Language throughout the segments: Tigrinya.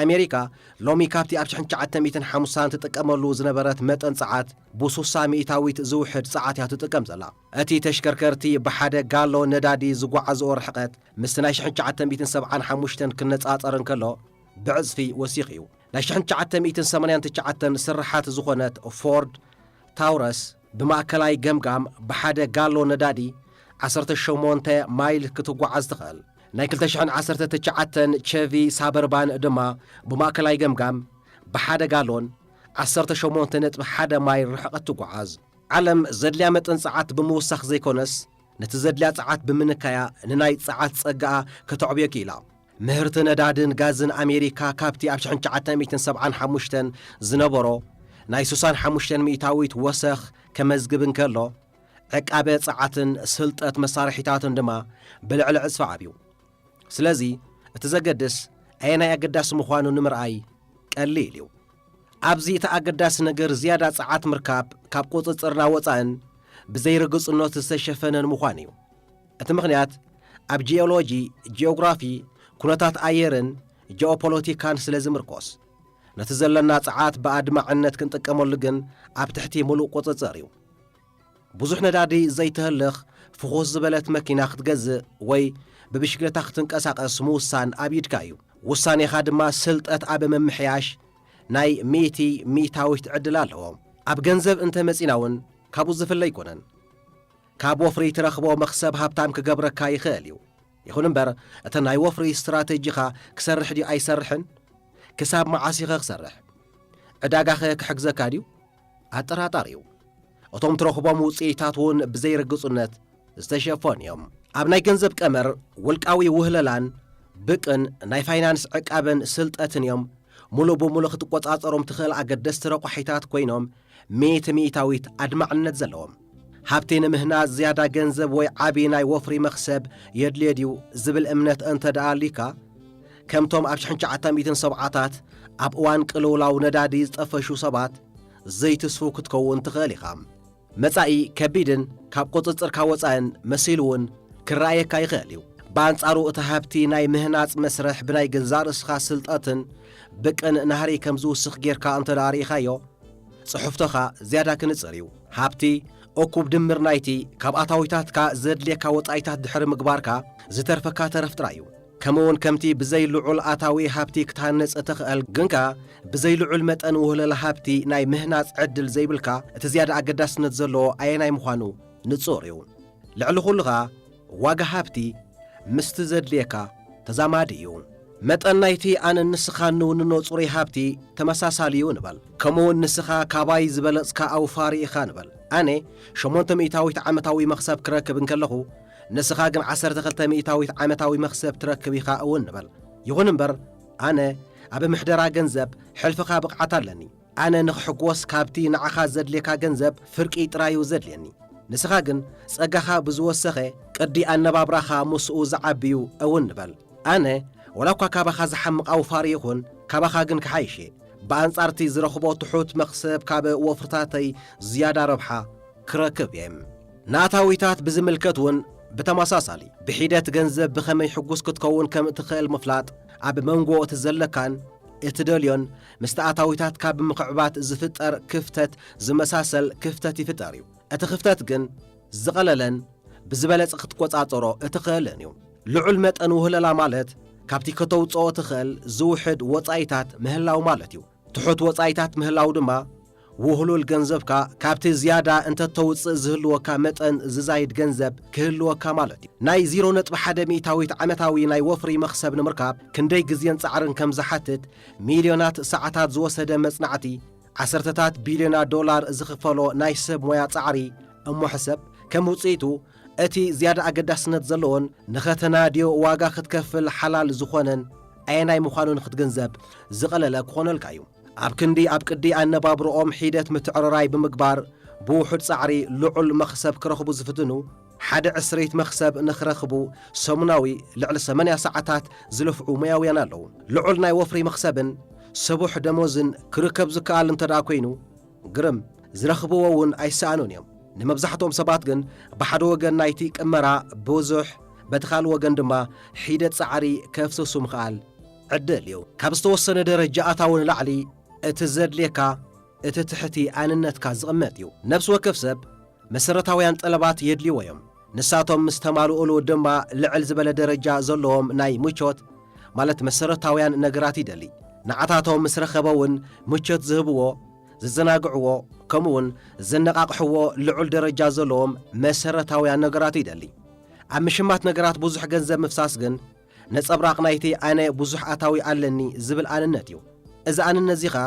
ኣሜሪካ ሎሚ ካብቲ ኣብ ሽሕን ትሽዓተ ሚእትን ሓምሳን ትጥቀመሉ ዝነበረት መጠን ጸዓት ብሱሳ ሚእታዊት ዝውሕድ ጸዓት እያ ትጥቀም ዘላ። እቲ ተሽከርከርቲ ብሓደ ጋሎን ነዳዲ ዝጓዓዝኦ ርሕቀት ምስቲ ናይ ሽሕን ትሽዓተ ሚእትን ሰብዓን ሓሙሽተን ክነጻጸር እንከሎ ብዕጽፊ ወሲኹ እዩ። ናይ ሽሕን ትሽዓተ ሚእትን ሰማንያን ትሽዓተን ስርሓት ዝኾነት ፎርድ ታውረስ ብማእከላይ ገምጋም ብሓደ ጋሎ ነዳዲ ዓሰርተ ሸሞንተ ማይል ክትጓዓዝ ትኽእል። ናይ ክልተ ሽሕን ዓሰርተ ትሽዓተን ቸቪ ሳበርባን ድማ ብማእከላይ ገምጋም ብሓደ ጋሎን ዓሰርተ ሸሞንተ ነጥቢ ሓደ ማይል ርሕቀት ትጓዓዝ። ዓለም ዘድልያ መጠን ጸዓት ብምውሳኽ ዘይኮነስ፣ ነቲ ዘድልያ ጸዓት ብምንካያ ንናይ ጸዓት ጸጋኣ ከተዕብዮ ክኢላ። ምህርቲ ነዳድን ጋዝን ኣሜሪካ ካብቲ ኣብ ሽሕን ትሽዓተ ሚእትን ሰብዓን ሓሙሽተን ዝነበሮ ናይ ሱሳን ሓሙሽተን ሚእታዊት ወሰኽ ከመዝግብ እንከሎ፣ ዕቃበ ጸዓትን ስልጠት መሳርሒታትን ድማ ብልዕሊ ዕጽፊ ዓብዩ። ስለዚ፣ እቲ ዘገድስ ኣየናይ ኣገዳሲ ምዃኑ ንምርኣይ ቀሊል እዩ። ኣብዚ እቲ ኣገዳሲ ነገር ዝያዳ ጸዓት ምርካብ፣ ካብ ቁጽጽርና ወጻእን ብዘይርግጽነት ዝተሸፈነን ምዃኑ እዩ። እቲ ምኽንያት ኣብ ጂኦሎጂ፣ ጂኦግራፊ፣ ኩነታት ኣየርን ጂኦፖለቲካን ስለ ዝምርኮስ። ነቲ ዘለና ጸዓት ብኣድማዕነት ክንጥቀመሉ ግን ኣብ ትሕቲ ምሉእ ቁጽጽር እዩ። ብዙሕ ነዳዲ ዘይተህልኽ ፍኹስ ዝበለት መኪና ክትገዝእ ወይ ብብሽክለታ ክትንቀሳቐስ ምውሳን ኣብ ኢድካ እዩ። ውሳኔኻ ድማ ስልጠት ኣብ ምምሕያሽ ናይ ሚእቲ ሚእታዊት ዕድል ኣለዎ። ኣብ ገንዘብ እንተ መጺና እውን ካብኡ ዝፍለ ኣይኮነን። ካብ ወፍሪ ትረኽቦ መኽሰብ ሃብታም ክገብረካ ይኽእል እዩ። ይኹን እምበር፣ እቲ ናይ ወፍሪ ስትራተጂኻ ክሰርሕ ድዩ ኣይሰርሕን? ክሳብ መዓስ ኢኸ ክሰርሕ? ዕዳጋኸ ክሕግዘካ ድዩ? ኣጠራጣሪ እዩ። እቶም ትረኽቦም ውጽኢታት እውን ብዘይርግጹነት ዝተሸፈኑ እዮም። ኣብ ናይ ገንዘብ ቀመር፣ ውልቃዊ ውህለላን ብቅን ናይ ፋይናንስ ዕቃበን ስልጠትን እዮም። ሙሉእ ብሙሉእ ክትቆጻጸሮም ትኽእል ኣገደስቲ ረቋሒታት ኮይኖም፣ ሚእቲ ሚእታዊት ኣድማዕነት ዘለዎም። ሃብቲ ንምህናጽ ዝያዳ ገንዘብ ወይ ዓቢ ናይ ወፍሪ መኽሰብ የድልዮ ድዩ ዝብል እምነት እንተ ደኣ ኣልዩካ፣ ከምቶም ኣብ ሽሕን ትሽዓተ ሚእትን ሰብዓታት ኣብ እዋን ቅልውላው ነዳዲ ዝጠፈሹ ሰባት ዘይትስፉው ክትከውን ትኽእል ኢኻ። መጻኢ ከቢድን ካብ ቁጽጽርካ ወጻእን መሲሉ እውን ክረኣየካ ይኽእል እዩ። ብኣንጻሩ፣ እቲ ሃብቲ ናይ ምህናጽ መስርሕ ብናይ ገዛእ ርእስኻ ስልጠትን ብቅን ናህሪ ከም ዝውስኽ ጌርካ እንተ ደኣ ርኢኻዮ፣ ጽሑፍቶኻ ዝያዳ ክንጽር እዩ። ሃብቲ፣ እኩብ ድምር ናይቲ ካብ ኣታዊታትካ ዘድልየካ ወጻኢታት ድሕሪ ምግባርካ፣ ዝተርፈካ ተረፍ ጥራይ እዩ። ከምኡውን ከምቲ ብዘይ ልዑል ኣታዊ ሃብቲ ክትሃንጽ እትኽእል፣ ግን ከኣ ብዘይ ልዑል መጠን ውህለል ሃብቲ ናይ ምህናጽ ዕድል ዘይብልካ፣ እቲ ዝያዳ ኣገዳስነት ዘለዎ ኣየናይ ምዃኑ ንጹር እዩ። ልዕሊ ኹሉ ኸኣ፣ ዋጋ ሃብቲ ምስቲ ዘድልየካ ተዛማዲ እዩ። መጠን ናይቲ ኣነን ንስኻን ንውንኖ ጽሩይ ሃብቲ ተመሳሳሊ እዩ ንበል። ከምኡውን ንስኻ ካባይ ዝበለጽካ ኣውፋሪ ኢኻ ንበል። ኣነ ሸሞንተ ሚእታዊት ዓመታዊ መኽሰብ ክረክብ እንከለኹ፣ ንስኻ ግን ዓሰርተ ክልተ ሚእታዊት ዓመታዊ መኽሰብ ትረክብ ኢኻ እውን ንበል። ይኹን እምበር፣ ኣነ ኣብ ምሕደራ ገንዘብ ሕልፍኻ ብቕዓት ኣለኒ። ኣነ ንኽሕጎስ ካብቲ ንዓኻ ዘድልየካ ገንዘብ ፍርቂ ጥራይ እዩ ዘድልየኒ። ንስኻ ግን ጸጋኻ ብዝወሰኸ ቅዲ ኣነባብራኻ ምስኡ ዝዓቢ እዩ እውን ንበል። ኣነ ወላ እኳ ካባኻ ዝሓምቕ ኣውፋሪ ይኹን፣ ካባኻ ግን ክሓይሽ እየ። ብኣንጻር እቲ ዝረኽቦ ትሑት መኽሰብ ካብ ወፍርታተይ ዝያዳ ረብሓ ክረክብ እየ። ንኣታዊታት ብዝምልከት እውን ብተመሳሳሊ፣ ብሒደት ገንዘብ ብኸመይ ሕጉስ ክትከውን ከም እትኽእል ምፍላጥ፣ ኣብ መንጎ እቲ ዘለካን እትደልዮን ምስቲ ኣታዊታትካ ብምኽዕባት ዝፍጠር ክፍተት ዝመሳሰል ክፍተት ይፍጠር እዩ። እቲ ክፍተት ግን ዝቐለለን ብዝበለጸ ክትቆጻጸሮ እትኽእልን እዩ። ልዑል መጠን ውህለላ ማለት ካብቲ ከተውጽኦ ትኽእል ዝውሕድ ወጻኢታት ምህላው ማለት እዩ። ትሑት ወጻኢታት ምህላው ድማ፣ ውህሉል ገንዘብካ ካብቲ ዝያዳ እንተተውጽእ ዝህልወካ መጠን ዝዛይድ ገንዘብ ክህልወካ ማለት እዩ። ናይ ዜሮ ነጥቢ ሓደ ሚእታዊት ዓመታዊ ናይ ወፍሪ መኽሰብ ንምርካብ ክንደይ ግዜን ጻዕርን ከም ዝሓትት ሚልዮናት ሰዓታት ዝወሰደ መጽናዕቲ፣ ዓሰርተታት ቢልዮናት ዶላር ዝኽፈሎ ናይ ሰብ ሞያ ጻዕሪ እሞ ሕሰብ። ከም ውጽኢቱ፣ እቲ ዝያዳ ኣገዳስነት ዘለዎን ንኸተናድዮ ዋጋ ክትከፍል ሓላል ዝኾነን ኣየናይ ምዃኑ ንኽትግንዘብ ዝቐለለ ክኾነልካ እዩ። ኣብ ክንዲ ኣብ ቅዲ ኣነባብርኦም ሒደት ምትዕርራይ ብምግባር ብውሑድ ጻዕሪ ልዑል መኽሰብ ክረኽቡ ዝፍትኑ፣ ሓደ ዕስሪት መኽሰብ ንኽረኽቡ ሰሙናዊ ልዕሊ ሰማንያ ሰዓታት ዝለፍዑ ሞያውያን ኣለዉ። ልዑል ናይ ወፍሪ መኽሰብን ሰቡሕ ደሞዝን ክርከብ ዝከኣል እንተ ደኣ ኮይኑ፣ ግርም፣ ዝረኽብዎ እውን ኣይሰኣኑን እዮም። ንመብዛሕትኦም ሰባት ግን ብሓደ ወገን ናይቲ ቅመራ ብዙሕ፣ በቲ ካልእ ወገን ድማ ሒደት ጻዕሪ ከፍስሱ ምኽኣል ዕድል እዩ። ካብ ዝተወሰነ ደረጃ ኣታዊ ንላዕሊ እቲ ዘድልየካ እቲ ትሕቲ ኣንነትካ ዝቕመጥ እዩ። ነፍሲ ወከፍ ሰብ መሰረታውያን ጠለባት የድልይዎ እዮም። ንሳቶም ምስ ተማልኡሉ ድማ ልዕል ዝበለ ደረጃ ዘለዎም ናይ ምቾት፣ ማለት መሰረታውያን ነገራት ይደሊ። ንዓታቶም ምስ ረኸበ እውን ምቾት ዝህብዎ፣ ዝዘናግዕዎ፣ ከምኡውን ዘነቓቕሕዎ ልዑል ደረጃ ዘለዎም መሰረታውያን ነገራት ይደሊ። ኣብ ምሽማት ነገራት ብዙሕ ገንዘብ ምፍሳስ ግን ነጸብራቕ ናይቲ ኣነ ብዙሕ ኣታዊ ኣለኒ ዝብል ኣንነት እዩ። እዚ ኣንነት እዚ ኸኣ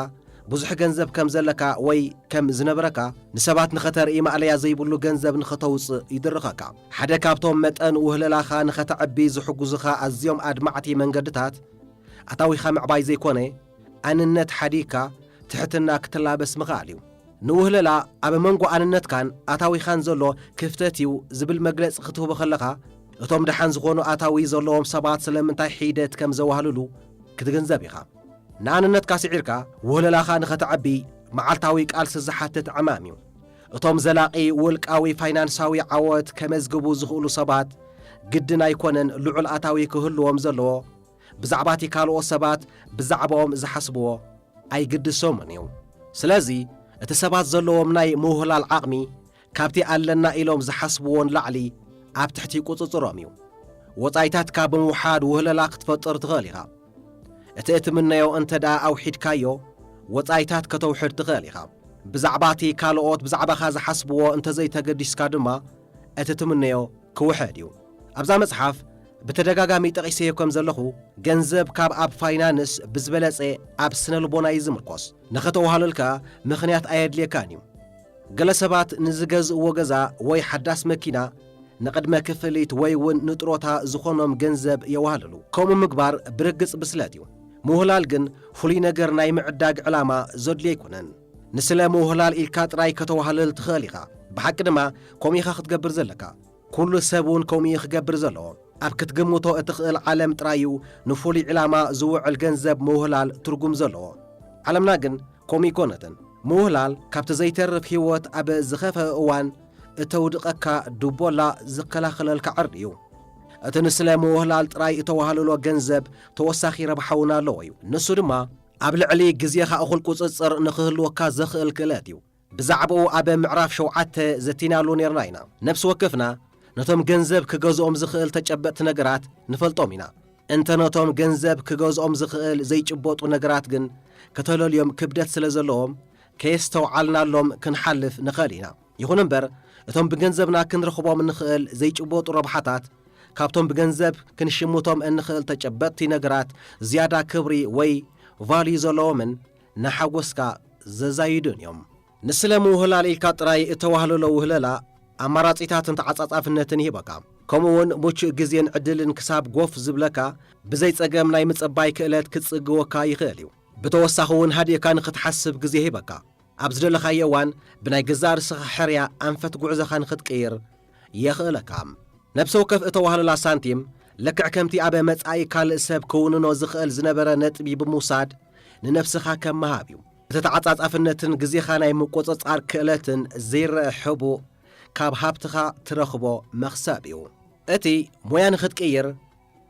ብዙሕ ገንዘብ ከም ዘለካ ወይ ከም ዝነበረካ ንሰባት ንኸተርኢ ማእለያ ዘይብሉ ገንዘብ ንኸተውጽእ ይድርኸካ። ሓደ ካብቶም መጠን ውህለላኻ ንኸተዕቢ ዝሕጉዙኻ ኣዝዮም ኣድማዕቲ መንገድታት ኣታዊኻ ምዕባይ ዘይኮነ፣ ኣንነት ሓዲግካ ትሕትና ክትላበስ ምኽኣል እዩ። ንውህለላ ኣብ መንጎ ኣንነትካን ኣታዊኻን ዘሎ ክፍተት እዩ ዝብል መግለጺ ክትህቦ ከለኻ፣ እቶም ደሓን ዝኾኑ ኣታዊ ዘለዎም ሰባት ስለምንታይ ሒደት ከም ዘዋህልሉ ክትግንዘብ ኢኻ። ንኣንነትካ ስዒርካ ውህለላኻ ንኸተዕቢ መዓልታዊ ቃልሲ ዝሓትት ዕማም እዩ። እቶም ዘላቒ ውልቃዊ ፋይናንሳዊ ዓወት ከመዝግቡ ዝኽእሉ ሰባት ግድን ኣይኮነን ልዑል ኣታዊ ክህልዎም ዘለዎ፣ ብዛዕባ እቲ ካልኦት ሰባት ብዛዕባኦም ዝሓስብዎ ኣይግድሶምን እዩ። ስለዚ እቲ ሰባት ዘለዎም ናይ ምውህላል ዓቕሚ ካብቲ ኣለና ኢሎም ዝሓስብዎ ንላዕሊ ኣብ ትሕቲ ቁጽጽሮም እዩ። ወጻኢታትካ ብምውሓድ ውህለላ ክትፈጥር ትኽእል ኢኻ። እቲ እትምነዮ እንተ ደኣ ኣውሒድካዮ፣ ወጻኢታት ከተውሕድ ትኽእል ኢኻ። ብዛዕባ እቲ ካልኦት ብዛዕባኻ ዝሓስብዎ እንተ ዘይተገዲስካ ድማ፣ እቲ ትምነዮ ክውሕድ እዩ። ኣብዛ መጽሓፍ ብተደጋጋሚ ጠቒሰዮ ከም ዘለኹ፣ ገንዘብ ካብ ኣብ ፋይናንስ ብዝበለጸ ኣብ ስነ ልቦና እዩ ዝምርኮስ። ንኸተዋህልል ከኣ ምኽንያት ኣየድልየካን እዩ። ገለ ሰባት ንዝገዝእዎ ገዛ ወይ ሓዳስ መኪና፣ ንቕድመ ክፍሊት ወይ እውን ንጥሮታ ዝኾኖም ገንዘብ የዋህልሉ። ከምኡ ምግባር ብርግጽ ብስለት እዩ። ምውህላል ግን ፍሉይ ነገር ናይ ምዕዳግ ዕላማ ዘድልዮ ኣይኮነን። ንስለ ምውህላል ኢልካ ጥራይ ከተዋህልል ትኽእል ኢኻ። ብሓቂ ድማ ከምኡ ኢኻ ክትገብር ዘለካ። ኩሉ ሰብ እውን ከምኡ እዩ ክገብር ዘለዎ። ኣብ ክትግምቶ እትኽእል ዓለም ጥራይ እዩ ንፍሉይ ዕላማ ዝውዕል ገንዘብ ምውህላል ትርጉም ዘለዎ። ዓለምና ግን ከምኡ ኣይኮነትን። ምውህላል ካብቲ ዘይተርፍ ህይወት ኣብ ዝኸፍአ እዋን እተውድቐካ ድቦላ ዝከላኸለልካ ዕርዲ እዩ። እቲ ንስለ ምውህላል ጥራይ እተዋህልሎ ገንዘብ ተወሳኺ ረብሓ እውን ኣለዎ እዩ። ንሱ ድማ ኣብ ልዕሊ ግዜኻ እኹል ቁጽጽር ንኽህልወካ ዘኽእል ክእለት እዩ። ብዛዕባኡ ኣብ ምዕራፍ ሸውዓተ ዘቲናሉ ኔርና ኢና። ነፍሲ ወከፍና ነቶም ገንዘብ ክገዝኦም ዝኽእል ተጨበጥቲ ነገራት ንፈልጦም ኢና። እንተ ነቶም ገንዘብ ክገዝኦም ዝኽእል ዘይጭበጡ ነገራት ግን ከተለልዮም ክብደት ስለ ዘለዎም ከየስተውዓልናሎም ክንሓልፍ ንኽእል ኢና። ይኹን እምበር እቶም ብገንዘብና ክንረኽቦም እንኽእል ዘይጭበጡ ረብሓታት ካብቶም ብገንዘብ ክንሽምቶም እንኽእል ተጨበጥቲ ነገራት ዝያዳ ክብሪ ወይ ቫልዩ ዘለዎምን ንሓጎስካ ዘዛይዱን እዮም። ንስለ ምውህላል ኢልካ ጥራይ እተዋህለሎ ውህለላ ኣማራጺታትን ተዓጻጻፍነትን ይህበካ። ከምኡውን ምቹእ ግዜን ዕድልን ክሳብ ጎፍ ዝብለካ ብዘይ ጸገም ናይ ምጽባይ ክእለት ክጽግወካ ይኽእል እዩ። ብተወሳኺ እውን ሃዲእካ ንኽትሓስብ ግዜ ይህበካ። ኣብ ዝደለኻዮ እዋን ብናይ ገዛእ ርእስኻ ሕርያ ኣንፈት ጉዕዞኻ ንኽትቅይር የኽእለካ። ነብሰ ወከፍ እተዋህለላ ሳንቲም ልክዕ ከምቲ ኣብ መጻኢ ካልእ ሰብ ክውንኖ ዝኽእል ዝነበረ ነጥቢ ብምውሳድ ንነብስኻ ከም ምሃብ እዩ። እቲ ተዓጻጻፍነትን ግዜኻ ናይ ምቁጽጻር ክእለትን ዘይረአ ሕቡእ ካብ ሃብትኻ ትረኽቦ መኽሰብ እዩ። እቲ ሞያ ንኽትቅይር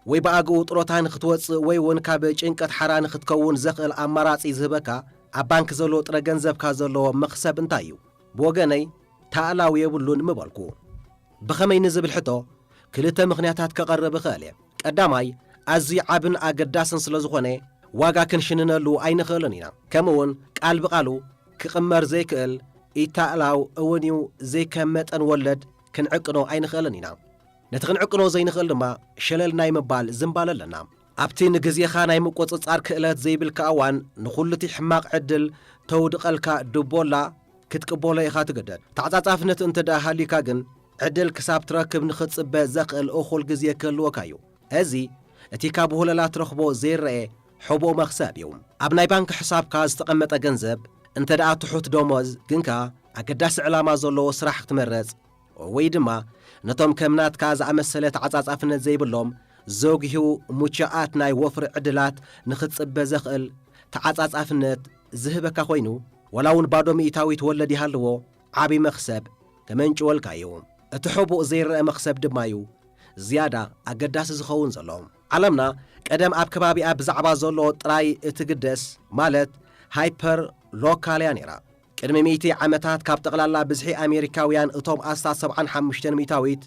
ወይ ብኣግኡ ጥሮታ ንኽትወጽእ ወይ እውን ካብ ጭንቀት ሓራ ንኽትከውን ዘኽእል ኣማራጺ ዝህበካ ኣብ ባንክ ዘሎ ጥረ ገንዘብካ ዘሎ መኽሰብ እንታይ እዩ? ብወገነይ ታእላው የብሉን ምበልኩ። ብኸመይ ንዝብል ሕቶ ክልተ ምኽንያታት ከቐርብ እኽእል እየ። ቀዳማይ ኣዝዩ ዓብን ኣገዳስን ስለ ዝኾነ ዋጋ ክንሽንነሉ ኣይንኽእልን ኢና። ከምኡውን ቃል ብቓሉ ክቕመር ዘይክእል ኢታእላው እውን እዩ። ዘይከም መጠን ወለድ ክንዕቅኖ ኣይንኽእልን ኢና። ነቲ ክንዕቅኖ ዘይንኽእል ድማ ሸለል ናይ ምባል ዝንባለ ኣለና። ኣብቲ ንግዜኻ ናይ ምቁጽጻር ክእለት ዘይብልካ እዋን ንኹሉ እቲ ሕማቕ ዕድል ተውድቐልካ ድቦላ ክትቅበሎ ኢኻ ትግደድ። ተዓጻጻፍነት እንተ ደኣ ሃልዩካ ግን ዕድል ክሳብ ትረክብ ንኽትጽበ ዘኽእል እኹል ግዜ ክህልወካ እዩ። እዚ እቲ ካብ ውህለላ ትረኽቦ ዘይረኤ ሕቡእ መኽሰብ እዩ። ኣብ ናይ ባንክ ሕሳብካ ዝተቐመጠ ገንዘብ እንተ ደኣ ትሑት ደሞዝ ግን ከኣ ኣገዳሲ ዕላማ ዘለዎ ስራሕ ክትመርጽ ወይ ድማ ነቶም ከም ናትካ ዝኣመሰለ ተዓጻጻፍነት ዘይብሎም ዘጉህዩ ምቹኣት ናይ ወፍሪ ዕድላት ንኽትጽበ ዘኽእል ተዓጻጻፍነት ዝህበካ ኮይኑ፣ ዋላ እውን ባዶ ሚእታዊት ወለድ ይሃልዎ፣ ዓቢ መኽሰብ ከመንጭወልካ እዩ። እቲ ሕቡእ ዘይረአ መኽሰብ ድማ እዩ ዝያዳ ኣገዳሲ ዝኸውን ዘሎ። ዓለምና ቀደም ኣብ ከባቢኣ ብዛዕባ ዘሎ ጥራይ እትግደስ፣ ማለት ሃይፐር ሎካል እያ ነይራ። ቅድሚ ሚእቲ ዓመታት ካብ ጠቕላላ ብዝሒ ኣሜሪካውያን እቶም ኣስታት ሰብዓን ሓሙሽተን ሚእታዊት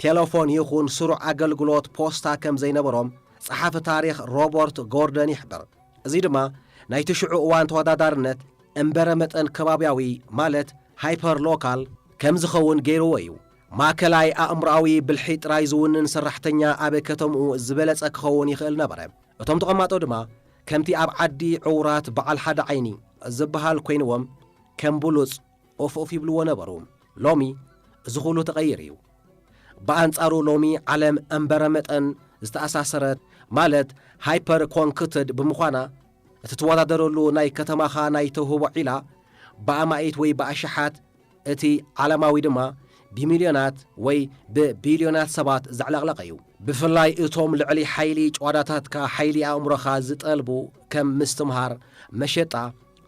ቴሌፎን ይኹን ስሩዕ ኣገልግሎት ፖስታ ከም ዘይነበሮም ጸሓፊ ታሪኽ ሮበርት ጎርደን ይሕብር። እዚ ድማ ናይቲ ሽዑ እዋን ተወዳዳርነት እምበረ መጠን ከባብያዊ፣ ማለት ሃይፐር ሎካል ከም ዝኸውን ገይርዎ እዩ። ማእከላይ ኣእምሮኣዊ ብልሒ ጥራይ ዝውንን ሰራሕተኛ ኣብ ከተምኡ ዝበለጸ ክኸውን ይኽእል ነበረ። እቶም ተቐማጦ ድማ ከምቲ ኣብ ዓዲ ዕውራት በዓል ሓደ ዓይኒ ዝበሃል ኮይንዎም ከም ብሉጽ ኦፍ ኦፍ ይብልዎ ነበሩ። ሎሚ እዚ ኩሉ ተቐይሩ እዩ። ብኣንጻሩ ሎሚ ዓለም እምበረ መጠን ዝተኣሳሰረት፣ ማለት ሃይፐር ኮንክትድ ብምዃና፣ እቲ ትወዳደረሉ ናይ ከተማኻ ናይ ተውህቦ ዒላ ብኣማኢት ወይ ብኣሽሓት፣ እቲ ዓለማዊ ድማ ብሚልዮናት ወይ ብቢልዮናት ሰባት ዘዕለቕለቐ እዩ። ብፍላይ እቶም ልዕሊ ሓይሊ ጭዋዳታትካ ሓይሊ ኣእምሮኻ ዝጠልቡ ከም ምስትምሃር፣ መሸጣ፣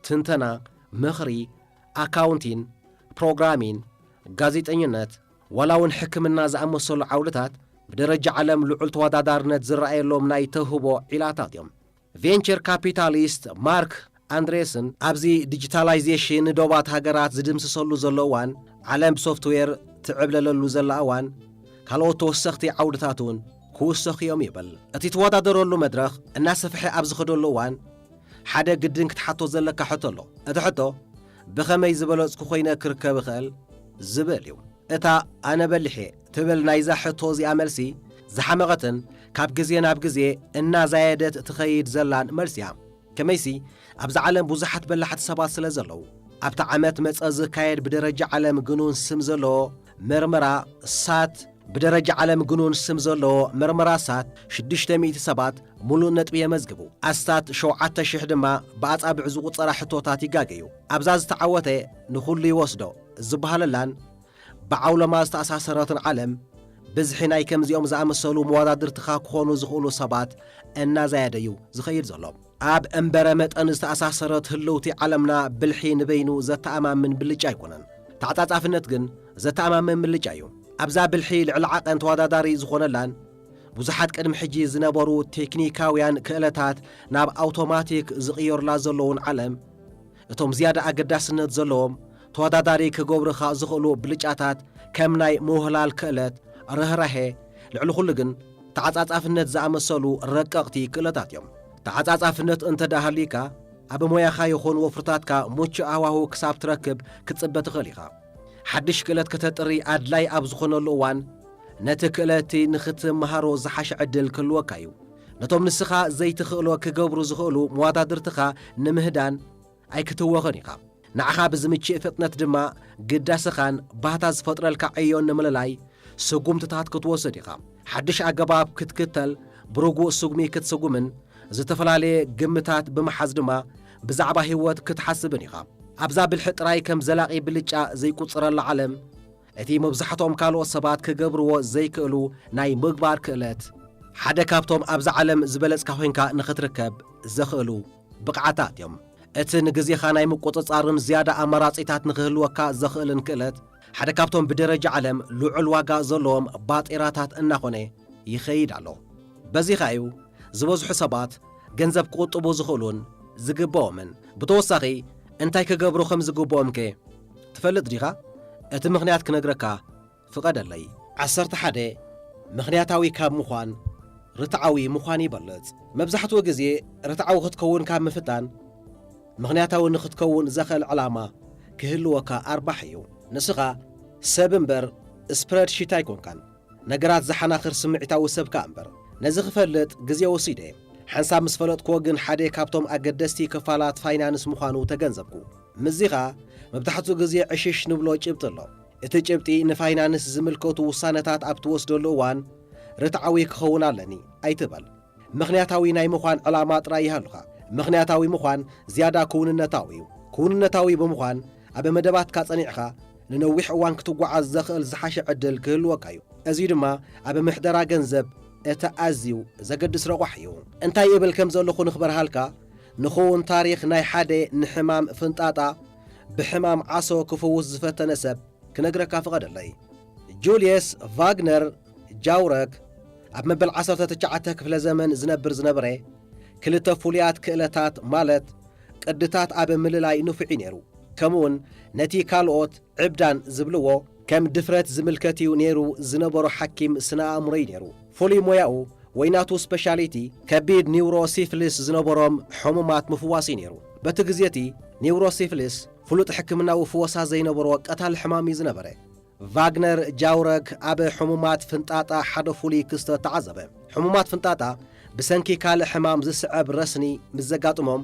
ትንተና፣ ምኽሪ፣ ኣካውንቲን፣ ፕሮግራሚን፣ ጋዜጠኝነት፣ ዋላ እውን ሕክምና ዝኣመሰሉ ዓውድታት ብደረጃ ዓለም ልዑል ተወዳዳርነት ዝረኣየሎም ናይ ተውህቦ ዒላታት እዮም። ቬንቸር ካፒታሊስት ማርክ ኣንድሬስን ኣብዚ ዲጂታላይዜሽን ንዶባት ሃገራት ዝድምስሰሉ ዘሎ እዋን፣ ዓለም ብሶፍትዌር ትዕብለለሉ ዘላ እዋን፣ ካልኦት ተወሰኽቲ ዓውድታት እውን ክውሰኹ እዮም ይብል። እቲ ትወዳደረሉ መድረኽ እናሰፍሐ ኣብ ዝኸደሉ እዋን፣ ሓደ ግድን ክትሓቶ ዘለካ ሕቶ ኣሎ። እቲ ሕቶ፣ ብኸመይ ዝበለጽኩ ኮይነ ክርከብ እኽእል? ዝብል እዩ። እታ ኣነ በሊሕ እየ ትብል ናይዛ ሕቶ እዚኣ መልሲ ዝሓመቐትን ካብ ግዜ ናብ ግዜ እናዛየደት ትኸይድ ዘላን መልሲ እያ። ከመይሲ፣ ኣብዛ ዓለም ብዙሓት በላሕቲ ሰባት ስለ ዘለዉ፣ ኣብታ ዓመት መጸ ዝካየድ ብደረጃ ዓለም ግኑን ስም ዘለዎ መርመራ ሳት፣ ብደረጃ ዓለም ግኑን ስም ዘለዎ መርመራ ሳት ሽዱሽተ ሚእቲ ሰባት ምሉእ ነጥቢ የመዝግቡ። ኣስታት ሸውዓተ ሽሕ ድማ ብኣጻብዕ ዝቑጸራ ሕቶታት ይጋገዩ። ኣብዛ ዝተዓወተ ንኹሉ ይወስዶ ዝበሃለላን ብዓውሎማ ዝተኣሳሰረትን ዓለም፣ ብዝሒ ናይ ከምዚኦም ዝኣመሰሉ መወዳድርትኻ ክኾኑ ዝኽእሉ ሰባት እናዛየደ እዩ ዝኸይድ ዘሎ። ኣብ እምበረ መጠን ዝተኣሳሰረት ህልውቲ ዓለምና፣ ብልሒ ንበይኑ ዘተኣማምን ብልጫ ኣይኮነን። ተዓጻጻፍነት ግን ዘተኣማምን ብልጫ እዩ። ኣብዛ ብልሒ ልዕሊ ዓቐን ተወዳዳሪ ዝኾነላን፣ ብዙሓት ቅድሚ ሕጂ ዝነበሩ ቴክኒካውያን ክእለታት ናብ ኣውቶማቲክ ዝቕየሩላ ዘለውን ዓለም፣ እቶም ዝያዳ ኣገዳስነት ዘለዎም ተወዳዳሪ ክገብሩኻ ዝኽእሉ ብልጫታት፣ ከም ናይ ምውህላል ክእለት፣ ርህራሄ፣ ልዕሊ ኩሉ ግን ተዓጻጻፍነት ዝኣመሰሉ ረቀቕቲ ክእለታት እዮም። ተዓጻጻፍነት እንተ ደኣ ሃልዩካ፣ ኣብ ሞያኻ ይኹን ወፍርታትካ ምቹእ ሃዋህው ክሳብ ትረክብ ክትጽበ ትኽእል ኢኻ። ሓድሽ ክእለት ከተጥሪ ኣድላይ ኣብ ዝኾነሉ እዋን፣ ነቲ ክእለት'ቲ ንኽትመሃሮ ዝሓሸ ዕድል ክህልወካ እዩ። ነቶም ንስኻ ዘይትኽእሎ ክገብሩ ዝኽእሉ መዋዳድርትኻ ንምህዳን ኣይክትወኸን ኢኻ። ንዓኻ ብዝምችእ ፍጥነት ድማ ግዳስኻን ባህታ ዝፈጥረልካ ዕዮን ንምልላይ ስጉምትታት ክትወስድ ኢኻ። ሓድሽ ኣገባብ ክትክተል፣ ብርጉእ ስጉሚ ክትስጉምን ዝተፈላለየ ግምታት ብምሓዝ ድማ ብዛዕባ ህይወት ክትሓስብን ኢኻ። ኣብዛ ብልሒ ጥራይ ከም ዘላቒ ብልጫ ዘይቁጽረላ ዓለም፣ እቲ መብዛሕትኦም ካልኦት ሰባት ክገብርዎ ዘይክእሉ ናይ ምግባር ክእለት፣ ሓደ ካብቶም ኣብዛ ዓለም ዝበለጽካ ኮይንካ ንኽትርከብ ዘኽእሉ ብቕዓታት እዮም። እቲ ንግዜኻ ናይ ምቁጽጻርን ዝያዳ ኣማራጺታት ንኽህልወካ ዘኽእልን ክእለት፣ ሓደ ካብቶም ብደረጃ ዓለም ልዑል ዋጋ ዘለዎም ባጤራታት እናኾነ ይኸይድ ኣሎ። በዚ ኸኣ እዩ ዝበዝሑ ሰባት ገንዘብ ክቑጥቡ ዝኽእሉን ዝግበኦምን። ብተወሳኺ፣ እንታይ ክገብሩ ከም ዝግበኦምከ ትፈልጥ ዲኻ? እቲ ምኽንያት ክነግረካ ፍቐደለይ። ዓሰርተ ሓደ፣ ምኽንያታዊ ካብ ምዃን ርትዓዊ ምዃን ይበልጽ። መብዛሕትኡ ግዜ ርትዓዊ ክትከውን ካብ ምፍታን፣ ምኽንያታዊ ንኽትከውን ዘኽእል ዕላማ ክህልወካ ኣርባሕ እዩ። ንስኻ ሰብ እምበር ስፕረድሺት ኣይኮንካን። ነገራት ዝሓናኽር ስምዒታዊ ሰብ ከኣ እምበር። ነዚ ክፈልጥ ግዜ ወሲደ። ሓንሳብ ምስ ፈለጥክዎ ግን ሓደ ካብቶም ኣገደስቲ ክፋላት ፋይናንስ ምዃኑ ተገንዘብኩ። ምስዚ ኸኣ መብዛሕትኡ ግዜ ዕሽሽ ንብሎ ጭብጢ ኣሎ። እቲ ጭብጢ ንፋይናንስ ዝምልከቱ ውሳነታት ኣብ ትወስደሉ እዋን ርትዓዊ ክኸውን ኣለኒ ኣይትበል። ምኽንያታዊ ናይ ምዃን ዕላማ ጥራይ ይሃሉኻ። ምኽንያታዊ ምዃን ዝያዳ ክውንነታዊ እዩ። ክውንነታዊ ብምዃን ኣብ መደባትካ ጸኒዕኻ ንነዊሕ እዋን ክትጓዓዝ ዘኽእል ዝሓሸ ዕድል ክህልወካ እዩ። እዚ ድማ ኣብ ምሕደራ ገንዘብ እቲ ኣዝዩ ዘገድስ ረቋሒ እዩ። እንታይ እብል ከም ዘለኹ ንኽበርሃልካ፣ ንኽውን ታሪኽ ናይ ሓደ ንሕማም ፍንጣጣ ብሕማም ዓሶ ክፍውስ ዝፈተነ ሰብ ክነግረካ ፍቐደለይ። ጁልየስ ቫግነር ጃውረግ ኣብ መበል ዓሰርተ ትሽዓተ ክፍለ ዘመን ዝነብር ዝነበረ፣ ክልተ ፍሉያት ክእለታት ማለት ቅድታት ኣብ ምልላይ ንፉዕ እዩ ነይሩ። ከምኡውን ነቲ ካልኦት ዕብዳን ዝብልዎ ከም ድፍረት ዝምልከት እዩ ነይሩ ዝነበሮ ሓኪም ስነ ኣእምሮ እዩ ነይሩ። ፍሉይ ሞያኡ ወይ ናቱ ስፔሻሊቲ ከቢድ ኒውሮ ሲፍሊስ ዝነበሮም ሕሙማት ምፍዋስ እዩ ነይሩ። በቲ ግዜ እቲ ኒውሮ ሲፍሊስ ፍሉጥ ሕክምናዊ ፍወሳ ዘይነበሮ ቀታሊ ሕማም እዩ ዝነበረ። ቫግነር ጃውረግ ኣብ ሕሙማት ፍንጣጣ ሓደ ፍሉይ ክስተት ተዓዘበ። ሕሙማት ፍንጣጣ ብሰንኪ ካልእ ሕማም ዝስዕብ ረስኒ ምስ ዘጋጥሞም፣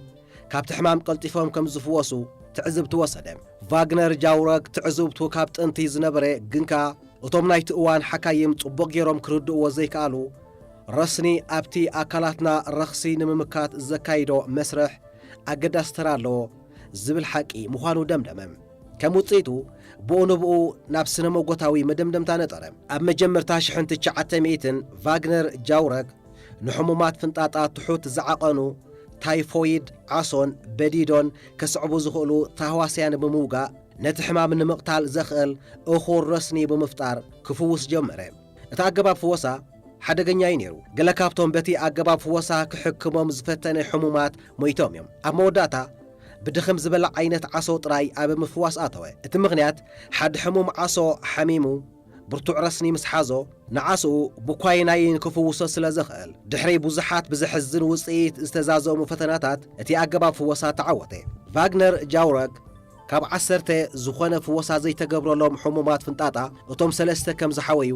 ካብቲ ሕማም ቀልጢፎም ከም ዝፍወሱ ትዕዝብቲ ወሰደ። ቫግነር ጃውረግ ትዕዝብቱ ካብ ጥንቲ ዝነበረ፣ ግን ከኣ እቶም ናይቲ እዋን ሓካይም ጽቡቕ ገይሮም ክርድእዎ ዘይከኣሉ፣ ረስኒ ኣብቲ ኣካላትና ረኽሲ ንምምካት ዘካይዶ መስርሕ ኣገዳሲ ተራ ኣለዎ ዝብል ሓቂ ምዃኑ ደምደመ። ከም ውጽኢቱ፣ ብኡ ንብኡ ናብ ስነ መጎታዊ መደምደምታ ነጠረ። ኣብ መጀመርታ ሽሕን ትሽዓተ ሚእትን፣ ቫግነር ጃውረግ ንሕሙማት ፍንጣጣ ትሑት ዝዓቐኑ ታይፎይድ ዓሶን በዲዶን ከስዕቡ ዝኽእሉ ታህዋስያን ብምውጋእ፣ ነቲ ሕማም ንምቕታል ዘኽእል እኹል ረስኒ ብምፍጣር ክፍውስ ጀመረ። እቲ ኣገባብ ፍወሳ ሓደገኛ እዩ ነይሩ። ገለ ካብቶም በቲ ኣገባብ ፍወሳ ክሕክሞም ዝፈተነ ሕሙማት ሞይቶም እዮም። ኣብ መወዳእታ፣ ብድኽም ዝበለ ዓይነት ዓሶ ጥራይ ኣብ ምፍዋስ ኣተወ። እቲ ምኽንያት፣ ሓደ ሕሙም ዓሶ ሓሚሙ ብርቱዕ ረስኒ ምስ ሓዞ፣ ንዓስኡ ብኳይናይን ክፍውሶ ስለ ዘኽእል። ድሕሪ ብዙሓት ብዘሕዝን ውጽኢት ዝተዛዘሙ ፈተናታት፣ እቲ ኣገባብ ፍወሳ ተዓወተ። ቫግነር ጃውረግ ካብ ዓሰርተ ዝኾነ ፍወሳ ዘይተገብረሎም ሕሙማት ፍንጣጣ፣ እቶም ሰለስተ ከም ዝሓወዩ፣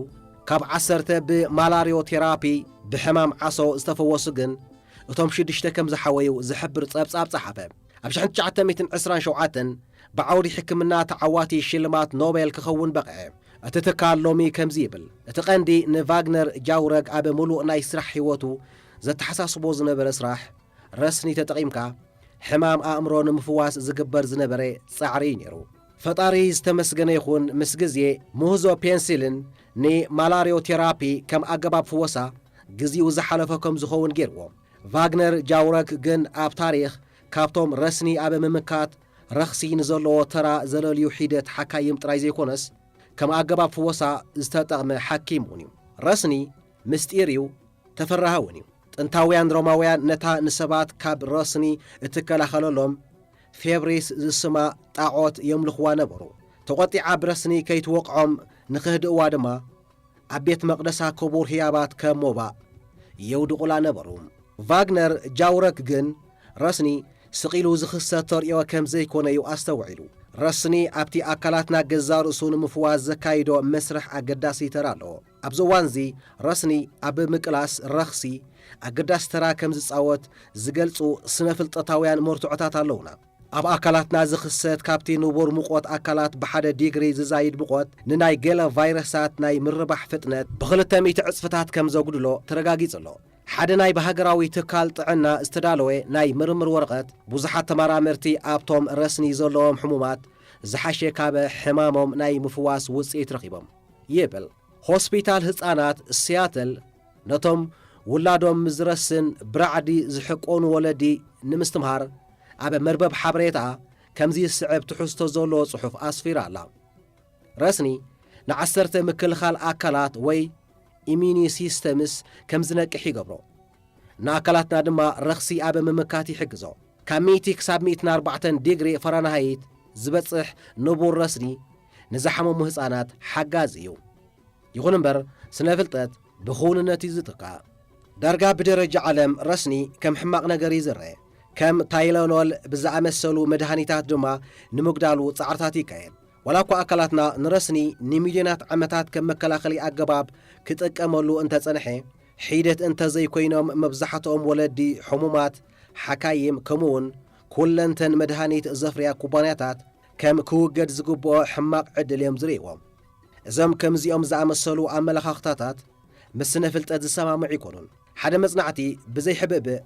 ካብ ዓሰርተ ብማላሪዮ ቴራፒ ብሕማም ዓሶ ዝተፈወሱ ግን፣ እቶም ሽዱሽተ ከም ዝሓወዩ ዝሕብር ጸብጻብ ጸሓፈ። ኣብ ሽሕን ትሽዓተ ሚእትን ዕስራን ሸውዓተን ብዓውዲ ሕክምና ተዓዋቲ ሽልማት ኖቤል ክኸውን በቕዐ። እቲ ትካል ሎሚ ከምዚ ይብል፣ እቲ ቀንዲ ንቫግነር ጃውረግ ኣብ ምሉእ ናይ ስራሕ ህይወቱ ዘተሓሳስቦ ዝነበረ ስራሕ፣ ረስኒ ተጠቒምካ ሕማም ኣእምሮ ንምፍዋስ ዝግበር ዝነበረ ጻዕሪ እዩ ነይሩ። ፈጣሪ ዝተመስገነ ይኹን፣ ምስ ግዜ ምህዞ ፔንሲልን ንማላሪዮ ቴራፒ ከም ኣገባብ ፍወሳ ግዜኡ ዝሓለፈ ከም ዝኸውን ገይርዎ። ቫግነር ጃውረግ ግን ኣብ ታሪኽ ካብቶም ረስኒ ኣብ ምምካት ረኽሲ ንዘለዎ ተራ ዘለልዩ ሒደት ሓካይም ጥራይ ዘይኮነስ፣ ከም ኣገባብ ፍወሳ ዝተጠቕመ ሓኪም እውን እዩ። ረስኒ ምስጢር እዩ፣ ተፈራሂ እውን እዩ። ጥንታውያን ሮማውያን ነታ ንሰባት ካብ ረስኒ እትከላኸለሎም ፌብሪስ ዝስማ ጣዖት የምልኽዋ ነበሩ። ተቖጢዓ ብረስኒ ከይትወቕዖም ንኽህድእዋ ድማ፣ ኣብ ቤት መቕደሳ ክቡር ህያባት ከም ሞባእ የውድቑላ ነበሩ። ቫግነር ጃውረግ ግን፣ ረስኒ ስቕ ኢሉ ዝኽሰት ተርእዮ ከም ዘይኮነ እዩ ኣስተውዒሉ። ረስኒ ኣብቲ ኣካላትና ገዛእ ርእሱ ንምፍዋስ ዘካይዶ መስርሕ ኣገዳሲ ተራ ኣለዎ። ኣብዚ እዋንዚ፣ ረስኒ ኣብ ምቅላስ ረኽሲ ኣገዳሲ ተራ ከም ዝጻወት ዝገልጹ ስነ-ፍልጠታውያን መርትዖታት ኣለዉና። ኣብ ኣካላትና ዝኽሰት፣ ካብቲ ንቡር ሙቐት ኣካላት ብሓደ ዲግሪ ዝዛይድ ሙቐት፣ ንናይ ገለ ቫይረሳት ናይ ምርባሕ ፍጥነት ብኽልተ ሚእቲ ዕጽፍታት ከም ዘጉድሎ ተረጋጊጹ ኣሎ። ሓደ ናይ ብሃገራዊ ትካል ጥዕና ዝተዳለወ ናይ ምርምር ወረቐት፣ ብዙሓት ተመራመርቲ ኣብቶም ረስኒ ዘለዎም ሕሙማት ዝሓሸ ካብ ሕማሞም ናይ ምፍዋስ ውጽኢት ረኺቦም ይብል። ሆስፒታል ህጻናት ሲያትል ነቶም ውላዶም ዝረስን ብራዕዲ ዝሕቆኑ ወለዲ ንምስትምሃር፣ ኣብ መርበብ ሓበሬታ ከምዚ ዝስዕብ ትሕዝቶ ዘለዎ ጽሑፍ ኣስፊራ ኣላ። ረስኒ ንዓሰርተ ምክልኻል ኣካላት ወይ ኢሚኒ ሲስተምስ ከም ዝነቅሕ ይገብሮ። ንኣካላትና ድማ ረኽሲ ኣብ ምምካት ይሕግዞ። ካብ ሚእቲ ክሳብ ሚእትን ኣርባዕተን ዲግሪ ፈራንሃይት ዝበጽሕ ንቡር ረስኒ ንዝሓመሙ ህጻናት ሓጋዚ እዩ። ይኹን እምበር፣ ስነ-ፍልጠት ብኽውንነት እዩ ዝትካእ። ዳርጋ ብደረጃ ዓለም ረስኒ ከም ሕማቕ ነገር ይዝረ። ከም ታይለኖል ብዝኣመሰሉ መድሃኒታት ድማ ንምጉዳሉ ጻዕርታት ይካየድ። ዋላ እኳ ኣካላትና ንረስኒ ንሚልዮናት ዓመታት ከም መከላኸሊ ኣገባብ ክጥቀመሉ እንተጸንሐ፣ ሒደት እንተዘይኮይኖም መብዛሕትኦም ወለዲ ሕሙማት ሓካይም ከምኡውን ኩለንተን መድሃኒት ዘፍርያ ኩባንያታት ከም ክውገድ ዝግብኦ ሕማቕ ዕድል እዮም ዝርእይዎ። እዞም ከምዚኦም ዝኣመሰሉ ኣመለኻኽታታት ምስ ስነ ፍልጠት ዝሰማምዑ ኣይኮኑን። ሓደ መጽናዕቲ ብዘይ ሕብእብእ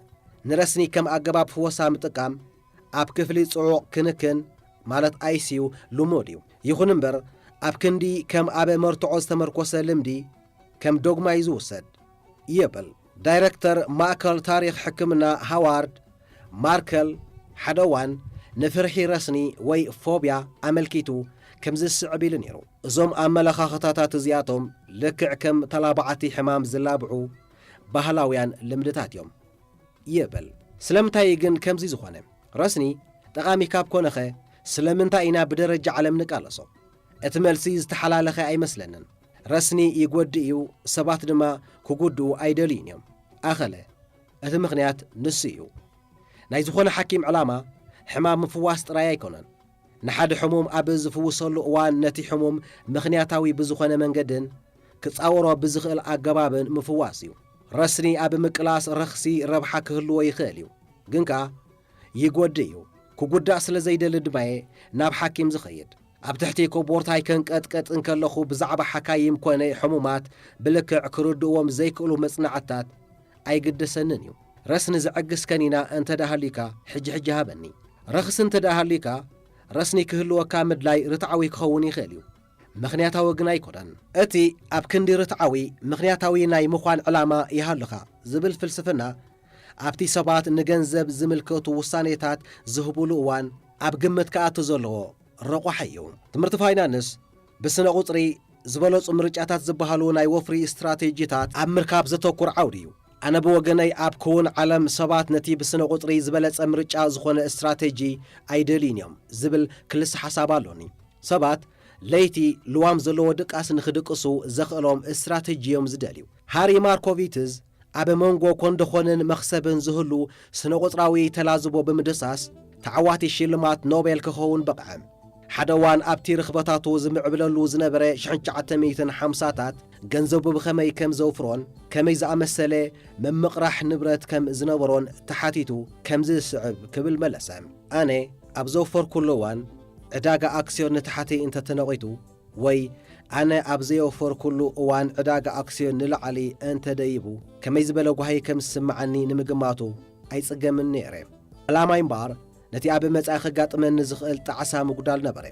ንረስኒ ከም ኣገባብ ፍወሳ ምጥቃም ኣብ ክፍሊ ጽዑቕ ክንክን ማለት ኣይ ሲ ዩ ልሙድ እዩ። ይኹን እምበር ኣብ ክንዲ ከም ኣብ መርትዖ ዝተመርኮሰ ልምዲ ከም ዶግማ እዩ ዝውሰድ ይብል ዳይረክተር ማእከል ታሪኽ ሕክምና ሃዋርድ ማርከል። ሓደ እዋን ንፍርሒ ረስኒ ወይ ፎብያ ኣመልኪቱ ከምዚ ዝስዕብ ኢሉ ነይሩ። እዞም ኣመለኻኽታታት እዚኣቶም ልክዕ ከም ተላባዕቲ ሕማም ዝላብዑ ባህላውያን ልምድታት እዮም ይብል። ስለምንታይ ግን ከምዚ ዝኾነ? ረስኒ ጠቓሚ ካብ ኮነኸ ስለምንታይ ኢና ብደረጃ ዓለም ንቃለሶ? እቲ መልሲ ዝተሓላለኸ ኣይመስለንን። ረስኒ ይጎድእ እዩ፣ ሰባት ድማ ክጉድኡ ኣይደልዩን እዮም። ኣኸለ፣ እቲ ምኽንያት ንሱ እዩ። ናይ ዝኾነ ሓኪም ዕላማ ሕማም ምፍዋስ ጥራይ ኣይኮነን። ንሓደ ሕሙም ኣብ ዝፍውሰሉ እዋን ነቲ ሕሙም ምኽንያታዊ ብዝኾነ መንገድን ክጻወሮ ብዝኽእል ኣገባብን ምፍዋስ እዩ። ረስኒ ኣብ ምቅላስ ረኽሲ ረብሓ ክህልዎ ይኽእል እዩ፣ ግን ከኣ ይጎድእ እዩ። ክጉዳእ ስለ ዘይደሊ ድማየ ናብ ሓኪም ዝኸይድ። ኣብ ትሕቲ ኮቦርታይ ከንቀጥቀጥ እንከለኹ ብዛዕባ ሓካይም ኮነ ሕሙማት ብልክዕ ክርድእዎም ዘይክእሉ መጽናዕትታት ኣይግደሰንን እዩ። ረስኒ ዘዕግስ ከኒና እንተ ደኣ ሃልዩካ፣ ሕጂ ሕጂ ሃበኒ። ረኽሲ እንተ ደኣ ሃልዩካ፣ ረስኒ ክህልወካ ምድላይ ርትዓዊ ክኸውን ይኽእል እዩ። ምኽንያታዊ ግን ኣይኮነን። እቲ ኣብ ክንዲ ርትዓዊ፣ ምኽንያታዊ ናይ ምዃን ዕላማ ይሃሉኻ ዝብል ፍልስፍና፣ ኣብቲ ሰባት ንገንዘብ ዝምልከቱ ውሳኔታት ዝህቡሉ እዋን ኣብ ግምት ክኣቱ ዘለዎ ረቋሒ እዩ። ትምህርቲ ፋይናንስ ብስነ ቁጽሪ ዝበለጹ ምርጫታት ዝበሃሉ ናይ ወፍሪ ስትራቴጂታት ኣብ ምርካብ ዘተኩር ዓውዲ እዩ። ኣነ ብወገነይ ኣብ ክውን ዓለም ሰባት ነቲ ብስነ ቁጽሪ ዝበለጸ ምርጫ ዝኾነ ስትራቴጂ ኣይደልዩን እዮም ዝብል ክልሰ ሓሳብ ኣሎኒ። ሰባት ለይቲ ልዋም ዘለዎ ድቃስ ንኽድቅሱ ዘኽእሎም ስትራቴጂ እዮም ዝደልዩ። ሃሪ ማርኮቪትዝ ኣብ መንጎ ኮንደኾንን መኽሰብን ዝህሉ ስነ ቁጽራዊ ተላዝቦ ብምድሳስ ተዓዋቲ ሽልማት ኖቤል ክኸውን በቕዐ። ሓደ እዋን ኣብቲ ርኽበታቱ ዝምዕብለሉ ዝነበረ ሽሕን ትሽዓተ ሚእትን ሓምሳታት ገንዘቡ ብኸመይ ከም ዘውፍሮን ከመይ ዝኣመሰለ መምቕራሕ ንብረት ከም ዝነበሮን ተሓቲቱ ከምዚ ዝስዕብ ክብል መለሰ። ኣነ ኣብ ዘወፈርኩሉ እዋን ዕዳጋ ኣክስዮን ንታሕቲ እንተተነቒቱ ወይ ኣነ ኣብ ዘየወፈርኩሉ እዋን ዕዳጋ ኣክስዮን ንላዕሊ እንተደይቡ ከመይ ዝበለ ጓሂ ከም ዝስምዓኒ ንምግማቱ ኣይጽገምን ነይረ። ዕላማይ እምበኣር ነቲ ኣብ መጻኢ ከጋጥመኒ ዝኽእል ጣዕሳ ምጉዳል ነበረ።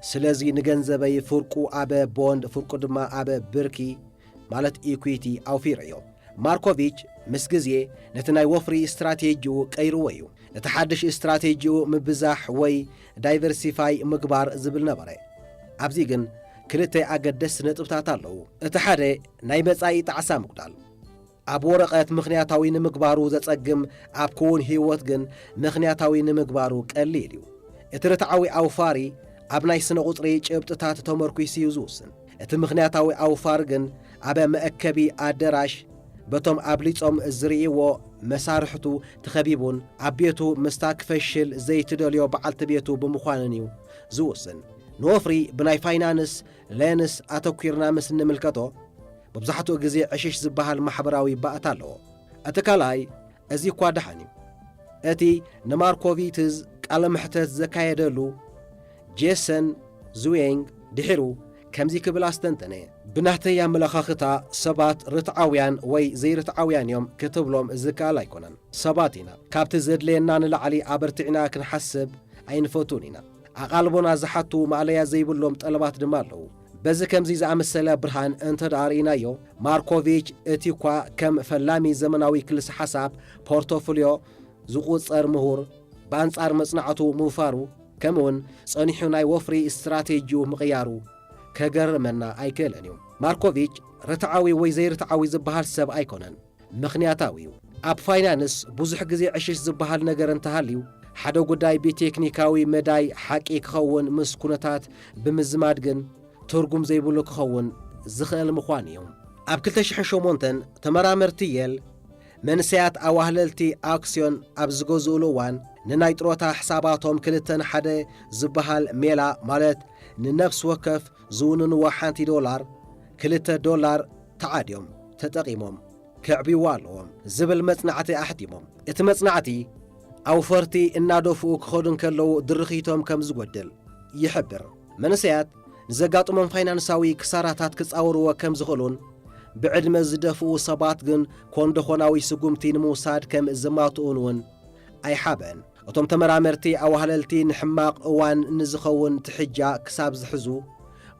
ስለዚ ንገንዘበይ ፍርቁ ኣብ ቦንድ ፍርቁ ድማ ኣብ ብርኪ ማለት ኢኩዊቲ ኣውፊረዮ። ማርኮቪች ምስ ግዜ ነቲ ናይ ወፍሪ ስትራቴጂኡ ቀይርዎ እዩ። እቲ ሓድሽ ስትራቴጂኡ ምብዛሕ ወይ ዳይቨርሲፋይ ምግባር ዝብል ነበረ። ኣብዚ ግን ክልተ ኣገደስቲ ነጥብታት ኣለዉ። እቲ ሓደ ናይ መጻኢ ጣዕሳ ምጉዳል። ኣብ ወረቐት ምኽንያታዊ ንምግባሩ ዘጸግም፣ ኣብ ክውን ህይወት ግን ምኽንያታዊ ንምግባሩ ቀሊል እዩ። እቲ ርትዓዊ ኣውፋሪ ኣብ ናይ ስነ ቁጽሪ ጭብጥታት ተመርኲሱ እዩ ዝውስን። እቲ ምኽንያታዊ ኣውፋር ግን ኣብ መእከቢ ኣደራሽ በቶም ኣብሊጾም ዝርእይዎ መሳርሕቱ ተኸቢቡን ኣብ ቤቱ ምስታ ክፈሽል ዘይትደልዮ በዓልቲ ቤቱ ብምዃንን እዩ ዝውስን። ንወፍሪ ብናይ ፋይናንስ ሌንስ ኣተኲርና ምስ እንምልከቶ፣ መብዛሕትኡ ግዜ ዕሽሽ ዝበሃል ማሕበራዊ ባእታ ኣለዎ። እቲ ካልኣይ እዚ እኳ ደሓን እዩ። እቲ ንማርኮቪትዝ ቃለ መሕተት ዘካየደሉ ጄሰን ዙዌንግ ድሒሩ ከምዚ ክብል ኣስተንተነ። ብናተይ ኣመለኻኽታ ሰባት ርትዓውያን ወይ ዘይርትዓውያን እዮም ክትብሎም ዝከኣል ኣይኮነን። ሰባት ኢና። ካብቲ ዘድልየና ንላዕሊ ኣበርቲዕና ክንሓስብ ኣይንፈቱን ኢና። ኣቓልቦና ዝሓቱ ማእለያ ዘይብሎም ጠለባት ድማ ኣለዉ። በዚ ከምዚ ዝኣመሰለ ብርሃን እንተ ደኣ ርኢናዮ፣ ማርኮቪች እቲ እኳ ከም ፈላሚ ዘመናዊ ክልሰ ሓሳብ ፖርቶፍልዮ ዝቑጸር ምሁር፣ ብኣንጻር መጽናዕቱ ምውፋሩ፣ ከምኡውን ጸኒሑ ናይ ወፍሪ ስትራቴጂኡ ምቕያሩ ከገርመና ኣይክእልን እዩ። ማርኮቪች ርትዓዊ ወይ ዘይርትዓዊ ዝበሃል ሰብ ኣይኮነን። ምኽንያታዊ እዩ። ኣብ ፋይናንስ ብዙሕ ግዜ ዕሽሽ ዝበሃል ነገር እንተሃልዩ፣ ሓደ ጉዳይ ብቴክኒካዊ መዳይ ሓቂ ክኸውን ምስ ኩነታት ብምዝማድ ግን ትርጉም ዘይብሉ ክኸውን ዝኽእል ምዃን እዩ። ኣብ ክልተ ሽሕን ሸሞንተን ተመራመርቲ የል መንሰያት ኣዋህለልቲ ኣክስዮን ኣብ ዝገዝኡሉ እዋን ንናይ ጥሮታ ሕሳባቶም ክልተ ንሓደ ዝበሃል ሜላ ማለት ንነፍሲ ወከፍ ዝውንንዎ ሓንቲ ዶላር ክልተ ዶላር ተዓድዮም ተጠቒሞም ከዕብይዋ ኣለዎም ዝብል መጽናዕቲ ኣሕቲሞም። እቲ መጽናዕቲ ኣውፈርቲ እናደፍኡ ክኸዱ እንከለዉ ድርኺቶም ከም ዝጎድል ይሕብር። መንእሰያት ንዘጋጥሞም ፋይናንሳዊ ክሳራታት ክጻወርዎ ከም ዝኽእሉን ብዕድመ ዝደፍኡ ሰባት ግን ኮንደኾናዊ ስጉምቲ ንምውሳድ ከም ዘማትኡን እውን ኣይሓበን። እቶም ተመራመርቲ ኣዋህለልቲ ንሕማቕ እዋን ንዝኸውን ትሕጃ ክሳብ ዝሕዙ፣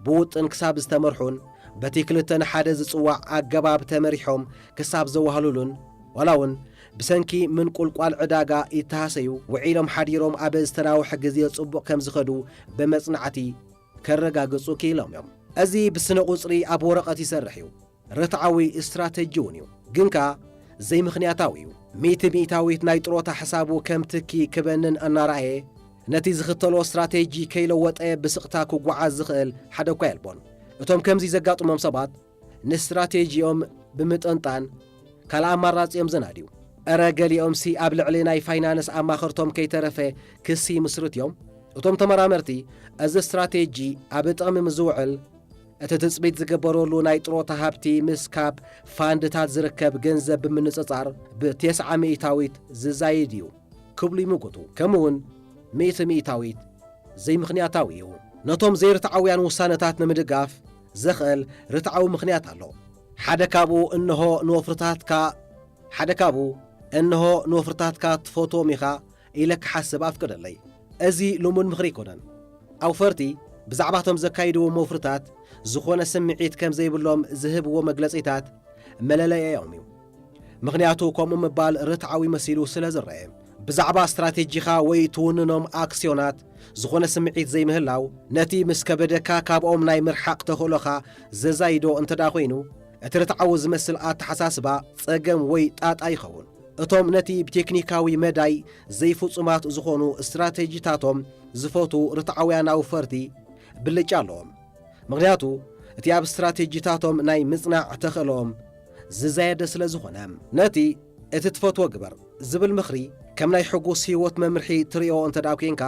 ብውጥን ክሳብ ዝተመርሑን በቲ ክልተ ንሓደ ዝጽዋዕ ኣገባብ ተመሪሖም ክሳብ ዘዋህልሉን ዋላ እውን ብሰንኪ ምንቁልቋል ዕዳጋ ይተሃሰዩ ውዒሎም ሓዲሮም ኣብ ዝተናውሐ ግዜ ጽቡቕ ከም ዝኸዱ ብመጽናዕቲ ከረጋግጹ ክኢሎም እዮም። እዚ ብስነ ቁጽሪ ኣብ ወረቐት ይሰርሕ እዩ፣ ርትዓዊ ስትራተጂ እውን እዩ፣ ግን ከኣ ዘይምኽንያታዊ እዩ። ሚእቲ ሚእታዊት ናይ ጥሮታ ሕሳቡ ከም ትኪ ክበንን እናረኣየ፣ ነቲ ዝኽተሎ ስትራቴጂ ከይለወጠ ብስቕታ ክጓዓዝ ዝኽእል ሓደ እኳ የልቦን። እቶም ከምዚ ዘጋጥሞም ሰባት ንስትራቴጂኦም ብምጥንጣን ካልእ ኣማራጺ እዮም ዘናድዩ። እረ ገሊኦምሲ ኣብ ልዕሊ ናይ ፋይናንስ ኣማኸርቶም ከይተረፈ ክሲ ይምስርት እዮም። እቶም ተመራመርቲ፣ እዚ ስትራቴጂ ኣብ ጥቕሚ ምስ ዝውዕል፣ እቲ ትጽቢት ዝግበረሉ ናይ ጥሮታ ሃብቲ ምስ ካብ ፋንድታት ዝርከብ ገንዘብ ብምንጽጻር ብተስዓ ሚእታዊት ዝዛይድ እዩ ክብሉ ይምጉቱ። ከምኡ እውን ሚእቲ ሚእታዊት ዘይምኽንያታዊ እዩ። ነቶም ዘይርትዓውያን ውሳነታት ንምድጋፍ ዘኽእል ርትዓዊ ምኽንያት ኣሎ። ሓደ ካብኡ እንሆ ንወፍርታትካ ሓደ ካብኡ እንሆ ንወፍርታትካ ትፈትዎም ኢኻ ኢለ ክሓስብ ኣፍቅደለይ። እዚ ልሙድ ምኽሪ ኣይኮነን። ኣውፈርቲ ብዛዕባቶም ዘካይድዎም ወፍርታት ዝኾነ ስምዒት ከም ዘይብሎም ዝህብዎ መግለጺታት መለለይኦም እዩ። ምኽንያቱ ከምኡ ምባል ርትዓዊ መሲሉ ስለ ዝረአ። ብዛዕባ ስትራቴጂኻ ወይ ትውንኖም ኣክስዮናት ዝኾነ ስምዒት ዘይምህላው፣ ነቲ ምስ ከበደካ ካብኦም ናይ ምርሓቕ ተኽእሎኻ ዘዛይዶ እንተ ደኣ ኮይኑ፣ እቲ ርትዓዊ ዝመስል ኣተሓሳስባ ጸገም ወይ ጣጣ ይኸውን። እቶም ነቲ ብቴክኒካዊ መዳይ ዘይፍጹማት ዝኾኑ ስትራተጂታቶም ዝፈትዉ ርትዓውያን ኣውፈርቲ ብልጫ ኣለዎም። ምኽንያቱ እቲ ኣብ ስትራተጂታቶም ናይ ምጽናዕ ተኽእሎኦም ዝዛየደ ስለ ዝኾነ። ነቲ "እቲ ትፈትዎ ግበር" ዝብል ምኽሪ ከም ናይ ሕጉስ ህይወት መምርሒ ትርእዮ እንተ ደኣ ኴንካ፣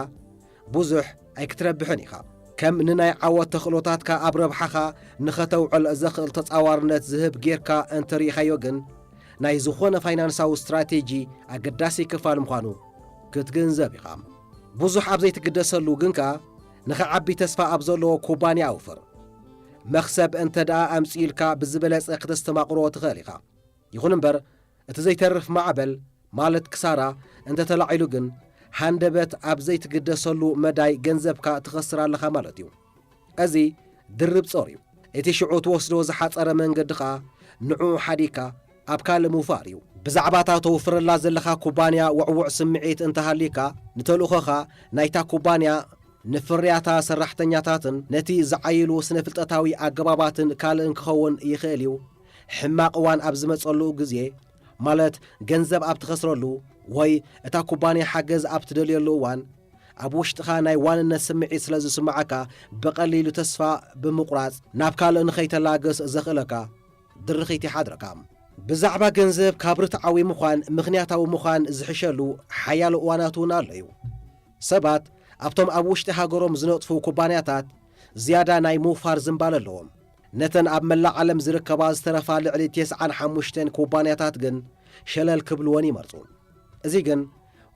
ብዙሕ ኣይክትረብሕን ኢኻ። ከም ንናይ ዓወት ተኽእሎታትካ ኣብ ረብሓኻ ንኸተውዕል ዘኽእል ተጻዋርነት ዝህብ ጌርካ እንተ ርኢኻዮ ግን፣ ናይ ዝኾነ ፋይናንሳዊ ስትራቴጂ ኣገዳሲ ክፋል ምዃኑ ክትግንዘብ ኢኻ። ብዙሕ ኣብ ዘይትግደሰሉ ግን ከኣ ንኽዓቢ ተስፋ ኣብ ዘለዎ ኩባንያ ኣውፍር። መኽሰብ እንተ ደኣ ኣምጺኡልካ ብዝበለጸ ክተስተማቕሮ ትኽእል ኢኻ። ይኹን እምበር፣ እቲ ዘይተርፍ ማዕበል፣ ማለት ክሳራ፣ እንተ ተላዒሉ ግን፣ ሃንደበት ኣብ ዘይትግደሰሉ መዳይ ገንዘብካ ትኸስር ኣለኻ ማለት እዩ። እዚ ድርብ ጾር እዩ። እቲ ሽዑ ትወስዶ ዝሓጸረ መንገዲ ኸኣ ንዕኡ ሓዲግካ ኣብ ካልእ ምውፋር እዩ። ብዛዕባ እታ ተውፍረላ ዘለኻ ኩባንያ ውዕዉዕ ስምዒት እንተሃልዩካ፣ ንተልእኾኻ፣ ናይታ ኩባንያ፣ ንፍርያታ ሰራሕተኛታትን ነቲ ዝዓይሉ ስነ-ፍልጠታዊ ኣገባባትን ካልእን ክኸውን ይኽእል እዩ። ሕማቕ እዋን ኣብ ዝመጸሉ ግዜ፣ ማለት ገንዘብ ኣብ ትኸስረሉ ወይ እታ ኩባንያ ሓገዝ ኣብ ትደልየሉ እዋን፣ ኣብ ውሽጥኻ ናይ ዋንነት ስምዒት ስለ ዝስምዓካ፣ ብቐሊሉ ተስፋ ብምቑራጽ ናብ ካልእ ንኸይተላግስ ዘኽእለካ ድርኺት ይሓድረካ። ብዛዕባ ገንዘብ ካብ ርትዓዊ ምዃን ምኽንያታዊ ምዃን ዝሕሸሉ ሓያሎ እዋናት እውን ኣሎ እዩ። ሰባት ኣብቶም ኣብ ውሽጢ ሃገሮም ዝነጥፉ ኩባንያታት ዝያዳ ናይ ምውፋር ዝንባለ ኣለዎም። ነተን ኣብ መላእ ዓለም ዝርከባ ዝተረፋ ልዕሊ ተስዓን ሓሙሽተን ኩባንያታት ግን ሸለል ክብልወን ይመርጹ። እዚ ግን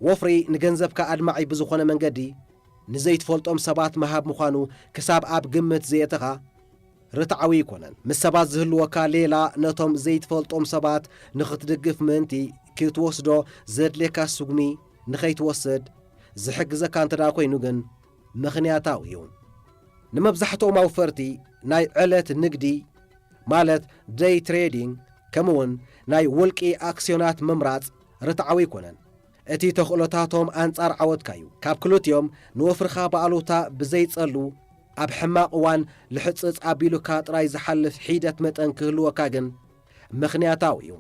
ወፍሪ ንገንዘብካ ኣድማዒ ብዝኾነ መንገዲ ንዘይትፈልጦም ሰባት ምሃብ ምዃኑ ክሳብ ኣብ ግምት ዘየእተኻ ርትዓዊ ኣይኮነን። ምስ ሰባት ዝህልወካ ሌላ ነቶም ዘይትፈልጦም ሰባት ንኽትድግፍ ምእንቲ ክትወስዶ ዘድልየካ ስጉሚ ንኸይትወስድ ዝሕግዘካ እንተ ደኣ ኮይኑ ግን ምኽንያታዊ እዩ። ንመብዛሕትኦም ኣውፈርቲ ናይ ዕለት ንግዲ ማለት ደይ ትሬዲንግ ከምኡውን ናይ ውልቂ ኣክስዮናት ምምራጽ ርትዓዊ ኣይኮነን። እቲ ተኽእሎታቶም ኣንጻር ዓወትካ እዩ። ካብ ክልቲኦም ንወፍርኻ ብኣሉታ ብዘይጸሉ ኣብ ሕማቕ እዋን ልሕጽጽ ኣቢሉካ ጥራይ ዝሓልፍ ሒደት መጠን ክህልወካ ግን ምኽንያታዊ እዩ።